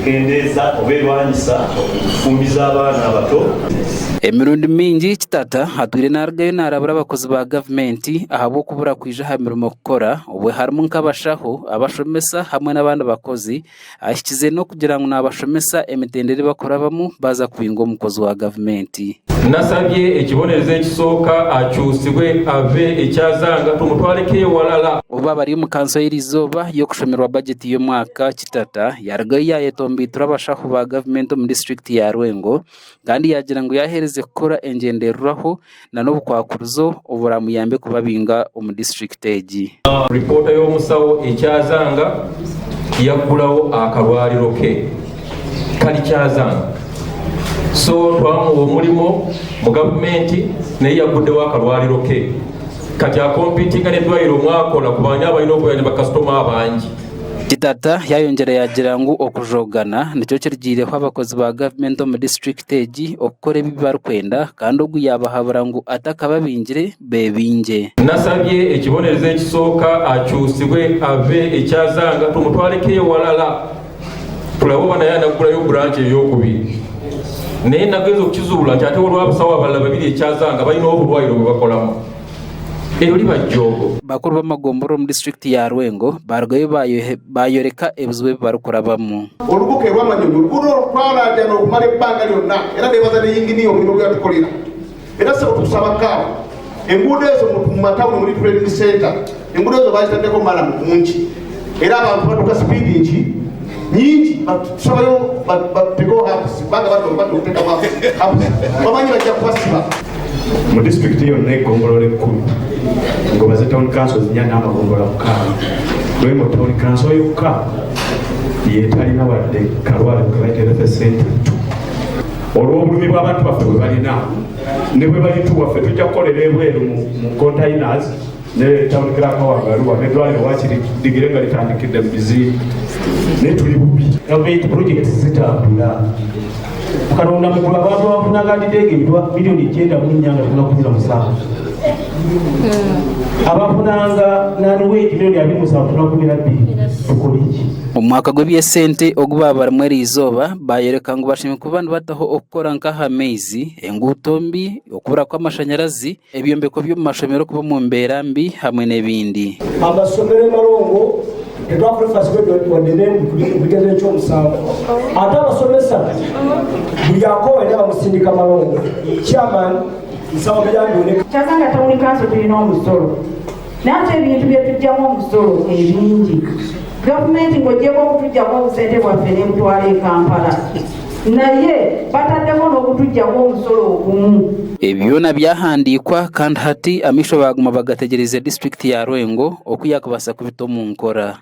Ekendeeza oba erwanisa okufumbiza abaana abato. Emirundi mingi Kitata atwire narugayo narabura abakozi ba gavumenti ahabw'okubura kwija aha mirimo kukora obwe harimu nk'abashaho, abashomesa hamwe n'abandi bakozi Ahikize n'okugira ngu naabashomesa emitendera ei barikurabamu baaza kubingwa omukozi wa gavumenti. Nasabye ekibonerezo ekisooka akyusibwe ave ekyazanga tumutwareko ewalala. Obu abari omu kanso y'erizooba y'okushomerwa bajeti y'omwaka, Kitata yarugayo yayetomboitura abashaho ba gavumenti omu disiturikiti ya Lwengo kandi yaagira ngu yaaherize kukora engyendererwaho n'obukwakurizo oburamuyambe kubabinga omu disiturikiti egi. Ripoota y'omusawo e Kyazanga yaggulawo akalwaliro ke kali Kyazanga so twamuwa omulimu mu gavumenti naye yagguddewo akalwaliro ke kati akompitinga n'eddwaliro mwakola ku baani abalina okubeera ne bakasitoma abangi. Kitata yayongyera yaagira ngu okujogana nikyo kirugiireho abakozi ba gavumenti omu disiturikiti egi okukora ebi barikwenda kandi ogu yaabahabura ngu atakababingire beebingye. Nasabye ekibonerezo ekisooka akyusibwe ave e Kyazanga tumutwareko ewalala tulabe oba naye anagulayo branch eyokubiri naye nagenze okukizuula nti ate waliwo abasawo abalala babiri e Kyazanga balina obulwaliro bwebakolamu. Eryo liba jjoogo. Bakuru b'amagomborora omu disiturikiti ya Lwengo baarugayo baayoreka ebizibu ebi barikurabamu. Olubuka erw'amanyonyi oluguudo olwo twalaajana okumala ebbanga lyonna era nebaza ne yinginiya omulimu gweyatukolera era ssebo tukusaba kaapu enguudo ezo mu matawuni muli trading center enguudo ezo bazitaddeko malamu mungi era abantu badduka sipiidi nki nyingi tusabayo batekewo humps kubanga bano bano okuteekamu humps bamanyi bajja kubasiba. Mu disitulikiti yonna eggombolola ekkulu ng'obaze Town Councils nnya n'amagombolola mukaaga, Lwengo Town Council yokka y'etalina wadde kalwaliro ke bayita Health Center. Olw'obulumi bw'abantu baffe bwe balina ne bwe balituwa ffe tujja kukolera ebweru mu containers ne town clerk wange aliwa n'eddwaliro wakiri ligire nga litandikidde mu bizimbe naye tuli bubi. Gavumenti pulojekiti zitambula. Katonda mukulu abantu abafunanga nditeegeddwa miliyoni 94 nga tuna 17 abafunanga naniweegi miliyoni 27 tuna 12 tukole ki? Omu mwaka gw'eby'esente ogu baaba barimu eriizooba, baayoreka ngu bashemereire kuba nibataho okukora nk'aha maizi, enguuto mbi, okubura kw'amashanyarazi, Ebyombeko by'omu mashomero kuba omu mbeera mbi hamwe n'ebindi. Amasomero emarongo tetwafuna facility wadde nemu kubigezo ekyomusanvu ate abasomesa buli akoowa era bamusindika malongo chairman nsaba buyambi one Kyazanga Town Council tulina omusolo naye ate ebintu byetujjamu omusolo ebingi gavumenti ng'ogyeko okutujjako obusente bwaffe nebutwala e Kampala naye bataddeko n'okutujjako omusolo ogumu. Ebi byona byahandiikwa kandi hati amaisho baaguma bagategyereize disiturikiti ya Lwengo oku yaakubaasa kubita omu nkora.